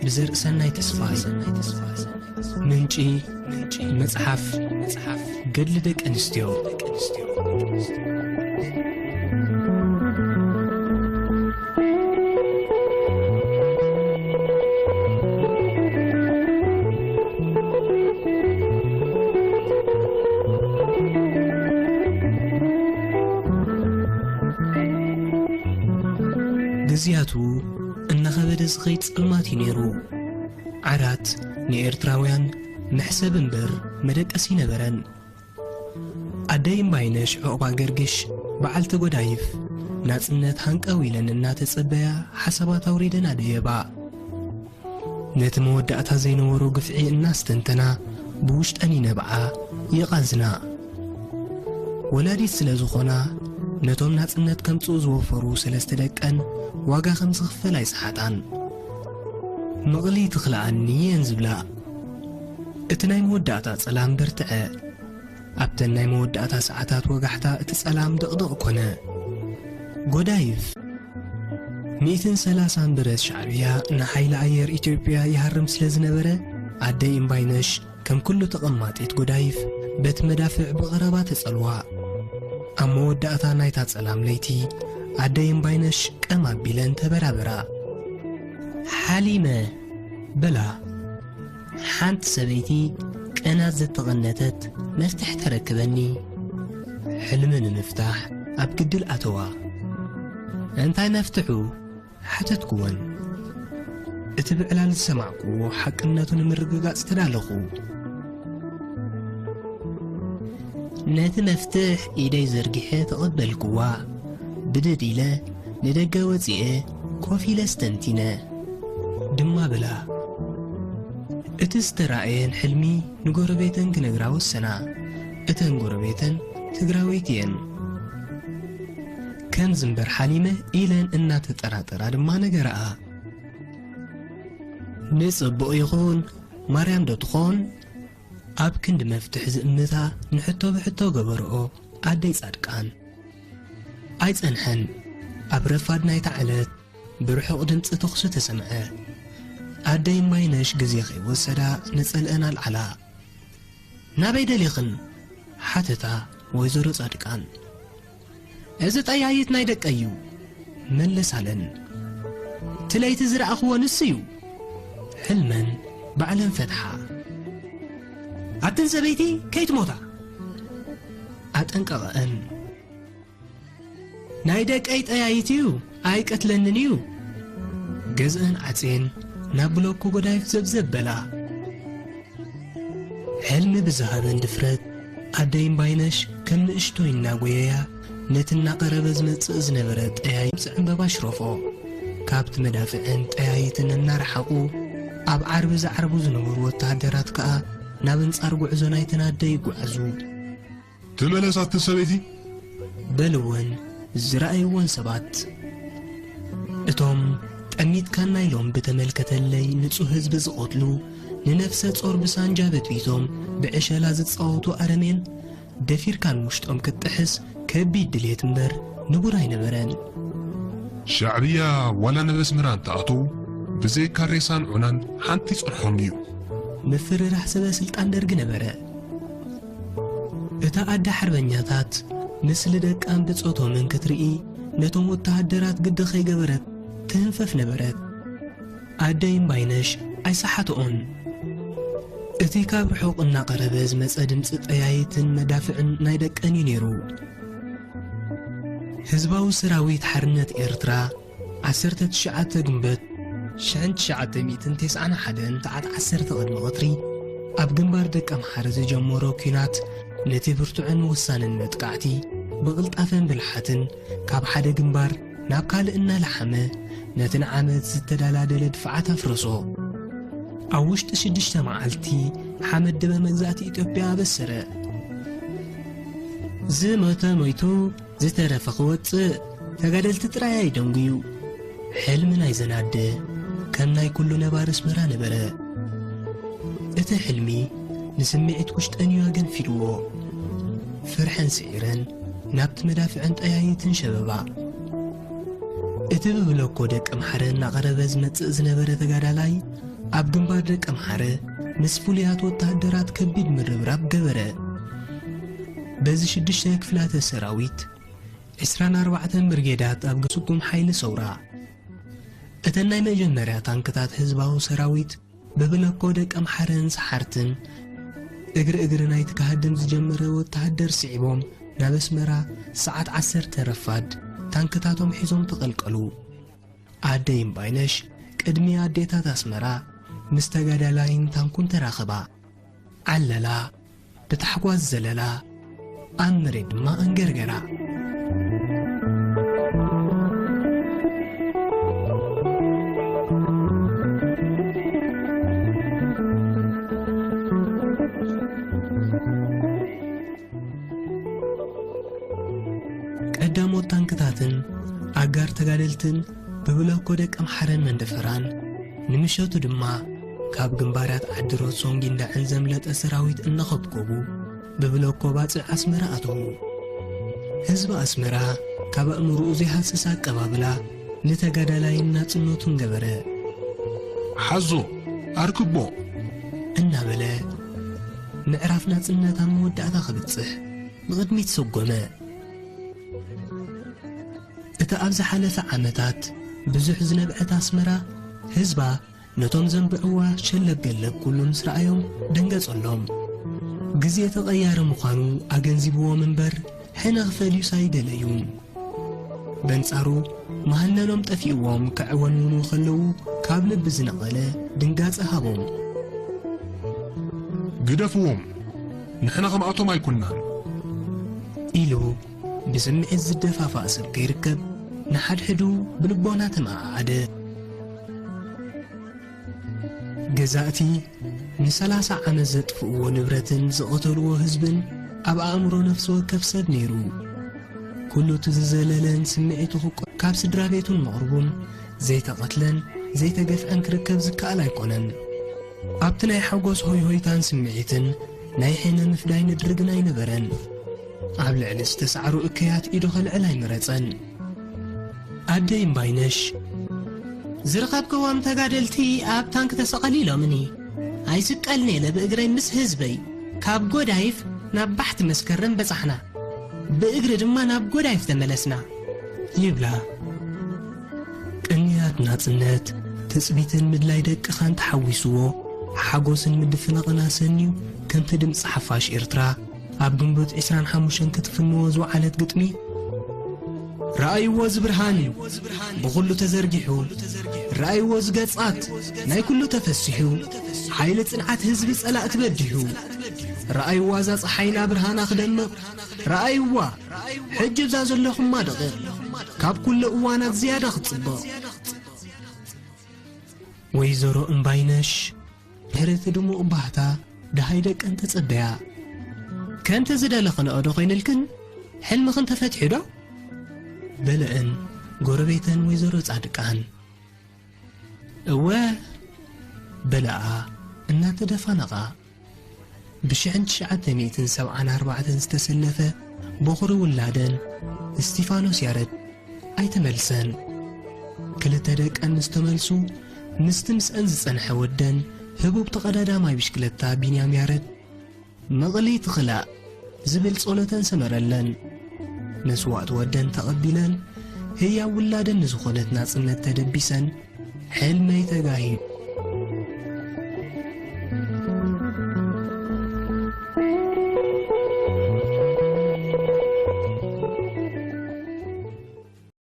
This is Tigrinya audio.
ብዘርእሰናይ ተስፋይ። ምንጪ መጽሓፍ ገድሊ ደቂ ኣንስትዮ። ግዝያቱ እናኸበደ ዝኸይድ ጸልማት እዩ ነይሩ። ዓራት ንኤርትራውያን መሕሰብ እምበር መደቀሲ ኣይነበረን። ኣደይ እምባይነሽ ዑቕባ ገርግሽ፣ በዓልቲ ጎዳይፍ፣ ናጽነት ሃንቀው ኢለን እናተጸበያ ሓሳባት ኣውሪደን ኣደየባ። ነቲ መወዳእታ ዘይነበሮ ግፍዒ እናስተንተና ብውሽጠን ይነብዓ፣ ይቓዝና። ወላዲት ስለ ዝኾና፣ ነቶም ናጽነት ከምጽኡ ዝወፈሩ ሰለስተ ደቀን ዋጋ ከም ዝኽፈል ኣይሰሓታን። ምቕሊ ትኽልኣኒ እየን ዝብላ። እቲ ናይ መወዳእታ ጸላም በርትዐ። ኣብተን ናይ መወዳእታ ሰዓታት ወጋሕታ እቲ ጸላም ድቕድቕ ኮነ። ጎዳይፍ ሚእትን ሰላሳን ብረት ሻዕብያ ንሓይሊ ኣየር ኢትዮጵያ ይሃርም ስለ ዝነበረ፣ ኣደይ እምባይነሽ ከም ኩሉ ተቐማጢት ጎዳይፍ በቲ መዳፍዕ ብቐረባ ተጸልዋ። ኣብ መወዳእታ ናይታ ጸላም ለይቲ፣ ኣደይ እምባይነሽ ቀም ኣቢለን ተበራበራ። ሓሊመ፣ በላ፣ ሓንቲ ሰበይቲ ቀናት ዘተቐነተት መፍትሕ ተረክበኒ። ሕልሚ ንምፍታሕ ኣብ ግድል ኣተዋ። እንታይ መፍትሑ? ሓተትኩወን። እቲ ብዕላል ዝሰማዕኩዎ ሓቅነቱ ንምርግጋጽ ተዳለኹ። ነቲ መፍትሕ ኢደይ ዘርጊሐ ተቐበልኩዋ። ብድድ ኢለ ንደገ ወጺኤ ኮፍ ኢለ ኣስተንቲነ። ድማ በላ። እቲ ዝተራእየን ሕልሚ ንጎረቤተን ክነግራ ወሰና። እተን ጎረቤተን ትግራወይቲ እየን። ከምዚ እምበር ሓሊመ ኢለን እናተጠራጠራ ድማ ነገረኣ። ንጽቡቕ ይኹን፣ ማርያም ዶ ትኾን? ኣብ ክንዲ መፍትሕ ዝእምታ ንሕቶ ብሕቶ ገበርኦ ኣደይ ጻድቃን። ኣይጸንሐን። ኣብ ረፋድ ናይታ ዕለት ብርሑቕ ድምጺ ተኹሲ ተሰምዐ። ኣደይ እምባይነሽ ግዜ ከይወሰዳ ነጸልአን ኣልዓላ። ናበይ ደሊኽን? ሓተታ ወይዘሮ ጻድቃን። እዚ ጠያይት ናይ ደቀይ እዩ፣ መለሳለን። እቲ ለይቲ ዝረኣኽዎ ንሱ እዩ። ሕልመን ባዕለን ፈትሓ። ኣትን ሰበይቲ ከይትሞታ፣ ኣጠንቀቐአን። ናይ ደቀይ ጠያይት እዩ፣ ኣይቀትለንን እዩ። ገዝአን ዓጽየን ናብ ብሎኮ ጎዳይፍ ዘብዘብ በላ። ሕልሚ ብዝሃበን ድፍረት፣ ኣደይ እምባይነሽ ከም ንእሽቶይ እናጎየያ፣ ነቲ እናቐረበ ዝመጽእ ዝነበረ ጠያይት ዕምበባ ሽረፎ። ካብቲ መዳፍዕን ጠያይትን እናረሓቑ፣ ኣብ ዓርቢ ዝዓርቡ ዝነበሩ ወተሃደራት ከኣ፣ ናብ ኣንጻር ጉዕዞ ናይተን ኣደ ይጓዓዙ። ተመለስ ኣቲ ሰበይቲ! በልወን ዝረኣይወን ሰባት። እቶም ጠሚትካና ኢሎም ብተመልከተለይ ንጹህ ህዝቢ ዝቐትሉ፣ ንነፍሰ ጾር ብሳንጃ በጥቢጦም ብዕሸላ ዝጻወቱ ኣረሜን፣ ደፊርካ ንውሽጦም ክትጥሕስ ከቢድ ድሌት እምበር ንቡር ኣይነበረን። ሻዕብያ ዋላ ናብ ኣስመራ እንተኣተዉ፣ ብዘይካ ሬሳን ዑናን ሓንቲ ይጸንሖም እዩ። ምፍርራሕ ሰበ ስልጣን ደርጊ ነበረ። እታ ኣደ ሓርበኛታት ምስሊ ደቃን ብጾቶምን ክትርኢ ነቶም ወተሃደራት ግዲ ከይገበረት ትህንፈፍ ነበረት። ኣደይ እምባይነሽ ኣይሰሓትኦን። እቲ ካብ ርሑቕ እናቐረበ ዝመጸ ድምጺ ጠያይትን መዳፍዕን ናይ ደቀን እዩ ነይሩ። ህዝባዊ ሰራዊት ሓርነት ኤርትራ ዓሰርተ ትሽዓተ ግንቦት ሽሕን ትሽዓተ ሚእትን ተስዓን ሓደን ሰዓት ዓሰርተ ቅድሚ ቀትሪ ኣብ ግንባር ደቀ ኣምሓረ ዝጀመሮ ኲናት ነቲ ብርቱዕን ወሳንን መጥቃዕቲ ብቕልጣፈን ብልሓትን ካብ ሓደ ግንባር ናብ ካልእ እናለሓመ ነቲ ንዓመት ዝተደላደለ ድፍዓት ኣፍረሶ። ኣብ ውሽጢ ሽዱሽተ መዓልቲ ሓመድ ድበ መግዛእቲ ኢትዮጵያ ኣበሰረ። ዝሞተ ሞይቱ፣ ዝተረፈ ክወጽእ ተጋደልቲ ጥራይ ኣይደንጉዩ። ሕልሚ ናይዘን ኣደ ከም ናይ ኩሉ ነባሪ ኣስመራ ነበረ። እቲ ሕልሚ ንስምዒት ውሽጠን እዩ ኣገንፊልዎ። ፍርሐን ስዒረን ናብቲ መዳፍዕን ጠያይትን ሸበባ። እቲ ብብለኮ ደቀምሓረ እናቐረበ ዝመጽእ ዝነበረ ተጋዳላይ፣ ኣብ ግንባር ደቀምሓረ ምስ ፍሉያት ወተሃደራት ከቢድ ምርብራብ ገበረ። በዚ ሽዱሽተ ክፍላተ ሰራዊት፣ ዕስራን ኣርባዕተን ብርጌዳት ኣብ ስጉም ሓይሊ ሰውራ፣ እተን ናይ መጀመርያ ታንክታት ህዝባዊ ሰራዊት ብብለኮ ደቀምሓረን ሰሓርትን፣ እግሪ እግሪ ናይቲ ክሃድም ዝጀመረ ወተሃደር ስዒቦም፣ ናብ ኣስመራ ሰዓት ዓሰርተ ረፋድ ታንክታቶም ሒዞም ተቐልቀሉ። ኣደ ይምባይነሽ ቅድሚ ኣዴታት ኣስመራ ምስ ተጋዳላይን ታንኩን ተራኸባ። ዓለላ፣ ብታሕጓስ ዘለላ፣ ኣብ መሬት ድማ ኣንገርገራ። ቀዳሞት ታንክታትን ኣጋር ተጋደልትን ብብለኮ ደቀምሓረን መንደፈራን፣ ንምሸቱ ድማ ካብ ግንባራት ዓድሮት ሶንጊንዳዕን ዘምለጠ ሰራዊት እናኸብከቡ፣ ብብለኮ ባጽዕ ኣስመራ ኣተዉ። ህዝቢ ኣስመራ ካብ ኣእምሮኡ ዘይሃስስ ኣቀባብላ ንተጋዳላይን ናጽነቱን ገበረ። ሓዞ፣ ኣርክቦ፣ እናበለ፣ ምዕራፍ ናጽነት ኣብ መወዳእታ ክብጽሕ ንቕድሚት ሰጎመ። እቲ ኣብ ዝሓለፈ ዓመታት ብዙሕ ዝነብዐት ኣስመራ፣ ህዝባ ነቶም ዘንብዕዋ ሸለብ ገለብ ኩሉ ምስ ረኣዮም ደንገጸሎም። ግዜ ተቐያሪ ምዃኑ ኣገንዚብዎም እምበር፣ ሕነ ክፈልዩስ ኣይደለዩን። በንጻሩ፣ መሃነኖም ጠፊእዎም ክዕወንውኑ ከለዉ፣ ካብ ልቢ ዝነቐለ ድንጋጸ ሃቦም። ግደፍዎም፣ ንሕና ከምኣቶም ኣይኮንናን። ኢሉ ብስምዒት ዝደፋፋእ ሰብ ከይርከብ፣ ንሓድሕዱ ብልቦና ተመዓዓደ። ገዛእቲ ንሰላሳ ዓመት ዘጥፍእዎ ንብረትን ዝቐተልዎ ህዝብን ኣብ ኣእምሮ ነፍሲ ወከፍ ሰብ ነይሩ። ኩሉ እቲ ዝዘለለን ስምዒቱ ክቆ-፣ ካብ ስድራ ቤቱን መቕርቡን ዘይተቐትለን ዘይተገፍዐን ክርከብ ዝከኣል ኣይኮነን። ኣብቲ ናይ ሓጎስ ሆይሆይታን ስምዒትን ናይ ሕነ ምፍዳይ ንድሪ ግን ኣይነበረን። ኣብ ልዕሊ ዝተሳዕሩ እከያት ኢዱ ከልዕል ኣይመረጸን። ኣደ ይምባይነሽ፣ ዝረኸብክዎም ተጋደልቲ ኣብ ታንክ ተሰቐሉ ኢሎምኒ። ኣይስቀልን ኢለ ብእግረይ ምስ ህዝበይ ካብ ጎዳይፍ ናብ ባሕቲ መስከረም በጻሕና። ብእግሪ ድማ ናብ ጎዳይፍ ተመለስና። ይብላ። ቅንያት ናጽነት፣ ትጽቢትን ምድላይ ደቅኻን ተሓዊስዎ፣ ሓጎስን ምድፍናቕን ኣሰንዩ፣ ከምቲ ድምጺ ሓፋሽ ኤርትራ ኣብ ግንቦት ዕስራን ሓሙሽተን ክትፍንዎ ዝወዓለት ግጥሚ፣ ረኣይዎ እዚ ብርሃን፣ ብኹሉ ተዘርጊሑ፣ ረኣይዎ እዚ ገጻት፣ ናይ ኩሉ ተፈሲሑ፣ ሓይሊ ጽንዓት ህዝቢ ጸላእቲ በዲሑ፣ ረኣይዋ እዛ ጸሓይና ብርሃና ክደምቕ፣ ረኣይዋ፣ ሕጂ እዛ ዘለኹማ ደቒቕ፣ ካብ ኩሉ እዋናት ዝያዳ ክትጽብቕ። ወይዘሮ እምባይነሽ፣ ድሕሪ እቲ ድሙቕ ባህታ፣ ደሃይ ደቀን ተጸበያ። ከምቲ ዝደለኽንኦ ዶ ኮይንልክን? ሕልምኽን ተፈቲሑ ዶ? በለአን ጎረቤተን ወይዘሮ ጻድቃን። እወ፣ በላኣ እናተደፋነቓ። ብሽሕን ትሽዓተ ሚእትን ሰብዓን ኣርባዕተን ዝተሰለፈ ቦኽሪ ውላደን እስቲፋኖስ ያረድ ኣይተመልሰን። ክልተ ደቀን ምስ ተመልሱ፣ ምስቲ ምስአን ዝጸንሐ ወደን ህቡብ ተቐዳዳማይ ብሽክለታ ቢንያም ያረድ፣ መቕሊ ትኽላእ ዝብል ጸሎተን ሰመረለን። መስዋእቲ ወደን ተቐቢለን፣ ህያው ውላደን ንዝኾነት ናጽነት ተደቢሰን፣ ሕልመይ ተጋሂዱ።